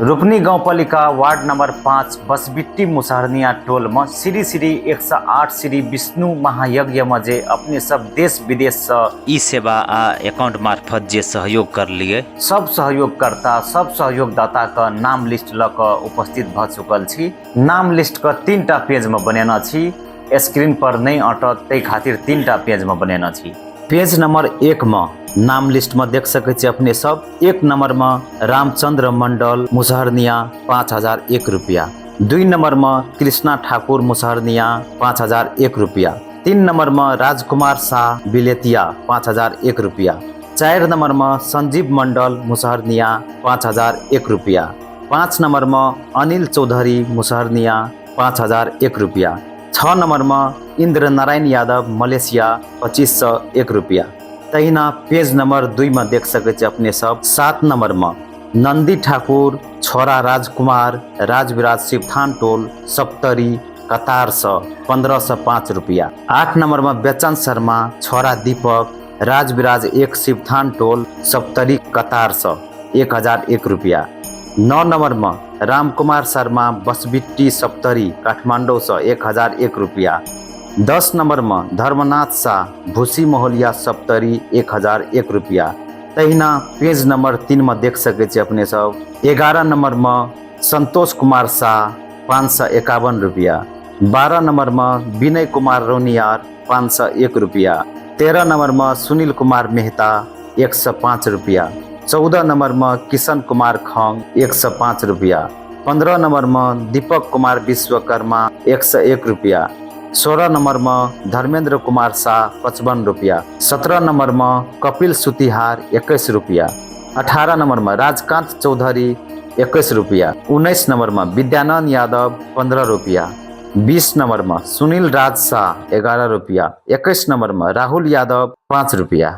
रूपनी गाउँपालिका ward number 5 Basbitti Musaharniya टोल में श्री श्री 108 श्री विष्णु महायज्ञ में जे अपने सब देश विदेश से ई सेवा आ अकाउंट मार्फत जे सहयोग कर लिए सब सहयोगकर्ता सब सहयोगदाता का नाम लिस्ट ल क उपस्थित भ चुकल छी। नाम लिस्ट का 3टा पेज में बनेना छी, स्क्रीन पर नहीं अटत तै खातिर 3टा पेज में बनेना छी। पेज नंबर 1 में नाम लिस्ट में देख सकै छी अपने सब। 1 नंबर में रामचंद्र मंडल मुसहरनिया 5001 रुपया, 2 नंबर में कृष्णा ठाकुर मुसहरनिया 5001 रुपया, 3 नंबर में राजकुमार शाह बिलेतिया 5001 रुपया, 4 नंबर में संजीव मंडल मुसहरनिया 5001 रुपया, 5 नंबर में अनिल चौधरी मुसहरनिया 5001 रुपया, 6 नंबर में इंद्र नारायण यादव मलेशिया 2501 रुपया। तहिना पेज नंबर 2 में देख सकै छी अपने सब। 7 नंबर में नंदी ठाकुर छोरा राजकुमार राजविराज शिवथान टोल सप्तरी कतार से 1505 रुपया। 8 नंबर में बेचन शर्मा छोरा दीपक राजविराज 1 शिवथान टोल सप्तरी कतार से 1001 रुपया। 9 नंबर में रामकुमार शर्मा बसबिट्टी सप्तरी काठमाडौँ से 1001 रुपया। 10 नंबर में धर्मनाथ शाह भूसी मोहलिया सप्तरी 1001 रुपया। तहिना पेज नंबर 3 में देख सकै छी अपने सब। 11 नंबर में संतोष कुमार शाह 551 रुपया, 12 नंबर में विनय कुमार रौनियार 501 रुपया, 13 नंबर में सुनील कुमार मेहता 105 रुपया, 14 नंबर में किशन कुमार खंग 105 रुपया, 15 नंबर में दीपक कुमार विश्वकर्मा 101 रुपया, 16 नंबर में धर्मेंद्र कुमार शाह 55 रुपया, 17 नंबर में कपिल सुतिहार 21 रुपया, 18 नंबर में राजकांत चौधरी 21 रुपया, 19 नंबर में विद्यानंद यादव 15 रुपया, 20 नंबर में सुनील राज शाह 11 रुपया, 21 नंबर में राहुल यादव 5 रुपया।